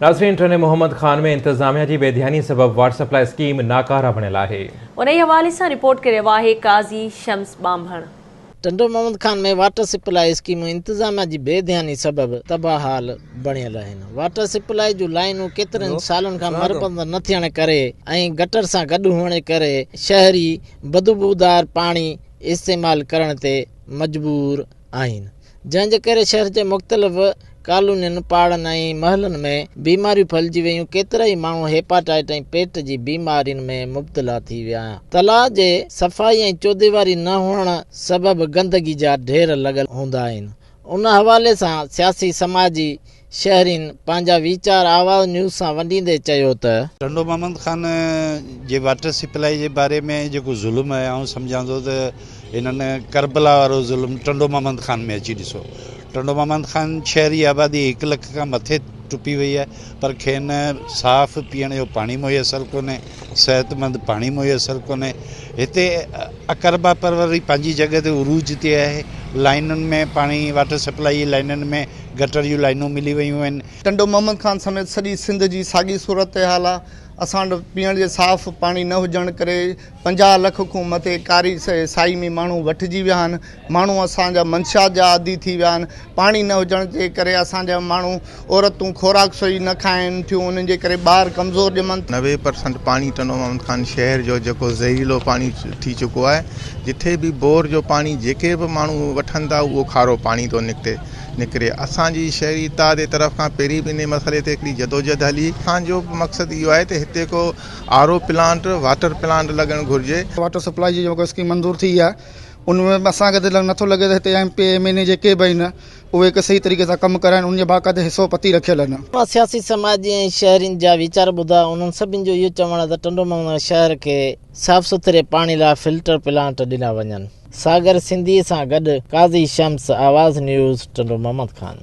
ناظرين ٽنڊي محمد خان ۾ انتظاميا جي بي ڌياني سبب واٽر سپلاء اسڪيم ناڪاره بڻيل آهي. انهي حوالي سان رپورٽ ڪري رهيو آهي قاضي شمس ٻانڀڻ. ٽنڊو محمد خان ۾ واٽر سپلاء اسڪيمون انتظاميا جي بي ڌياني سبب تباهه حال بڻيل آهن. واٽر سپلاء جون لائينون ڪيترن سالن کان مرمت نه ٿيڻ ڪري ۽ گٽر سان گڏ هئڻ ڪري شهري بدبودار پاڻي استعمال ڪرڻ تي مجبور آهن جنهن جي ڪري شهر جي مختلف ڪالونين، پاڙن ۽ محلن ۾ بيماريون ڦهلجي ويون، ڪيترائي ماڻهو هيپاٽائٽ ۽ پيٽ جي بيمارين ۾ مبتلا ٿي ويا. تلاء جي صفائي ۽ چوديواري نه هئڻ سبب گندگي جا ڍير لڳل هوندا آهن. ان حوالي سان سياسي سماجي شهرين پنهنجا ويچار آواز نيوز سان ونڊيندي چيو ته. ٽنڊو محمد خان جي واٽر سپلائي جي باري ۾ جيڪو ظلم آهي آئون سمجهان ٿو ته هنن ڪربلا وارو ظلم ٽنڊو محمد خان ۾ اچي ڏسو ٽنڊو محمد خان شهري آبادي هڪ لک کان مٿي ٽپي وئي آهي پر کين صاف پيئڻ جو پاڻي ميسر ڪونهي صحتمند پاڻي ميسر ڪونهي هتي اقربا پروري پنهنجي جڳهه تي عروج تي آهي لائنن ۾ پاڻي واٽر سپلائي جي لائنن ۾ گٽر جون لائنون ملي ويون آهن. ٽنڊو محمد خان سميت سڄي سنڌ جي ساڳي صورتحال آ، اسان وٽ پيئڻ جي صاف پاڻي نه هجڻ ڪري 50 لک کان مٿي ڪاري سائي ۾ ماڻهو وٺجي ويا آهن، ماڻهو اسان جا منشيات جا عادي ٿي ويا آهن، پاڻي نه هجڻ جي ڪري اسان جا ماڻهو عورتون خوراڪ صحيح نه کائن ٿيون انهن جي ڪري ٻار ڪمزور ڄمن ٿا. 90% پاڻي ٽنڊو محمد خان شهر جو جيڪو زهريلو پاڻي ٿي چڪو آهي جٿي به بور جو پاڻي جيڪي به ماڻهو وٺن ٿا اهو کارو پاڻي ٿو نڪتي نڪري اسان جي شهري اتحاد جي طرف کان پهرين به انهي مسئلي تي هڪڙي جدوجهد هلي اسان جو به مقصد اهو آهي ته هتي ڪو R O plant water plant لڳڻ گهرجي. واٽر سپلائي جي جيڪا اسڪيم منظور ٿي آهي ان ۾ به اسان کي ته نٿو لڳي ته هتي ايم پي ايم اين اي جيڪي به آهن اهي هڪ صحيح طريقي سان ڪم ڪرائن ان جي باقاعده حصو پتي رکيل آهن. مان سياسي سماجي ۽ شهرين جا ويچار ٻڌا انهن سڀني جو اهو چوڻ آهي ته ٽنڊو محمد شهر کي صاف سٿري پاڻي لاء فلٽر پلانٽ ڏنا وڃن. ساگر سنڌي سان گڏ قاضي شمس، آواز نيوز، ٽنڊو محمد خان.